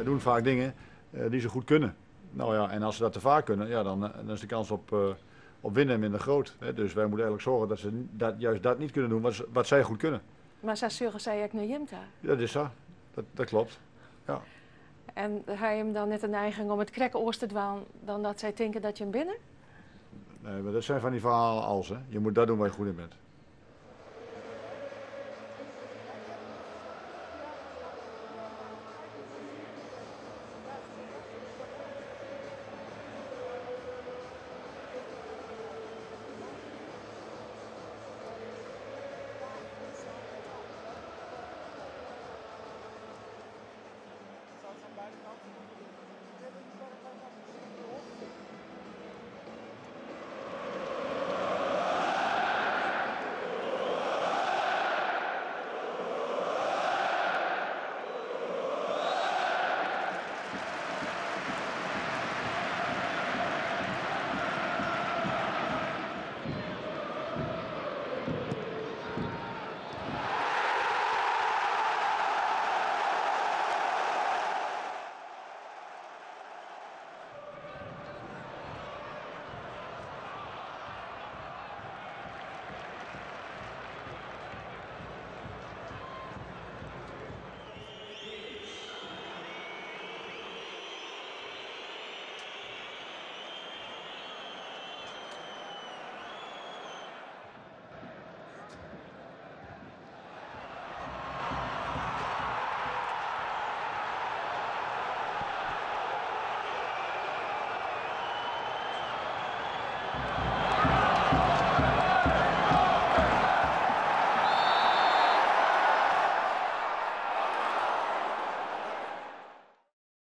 Zij doen vaak dingen die ze goed kunnen. Nou ja, en als ze dat te vaak kunnen, ja, dan is de kans op winnen minder groot. Hè? Dus wij moeten eigenlijk zorgen dat ze juist dat niet kunnen doen wat zij goed kunnen. Mar sa sjogge sy ek nei jim ta? Ja, dat is zo. Dat klopt. Ja. En ha jim dan net de neiging om it krekt oars te dwaan dan dat sy tinke dat jim binne? Nee, maar dat zijn van die verhalen als. Hè. Je moet dat doen waar je goed in bent.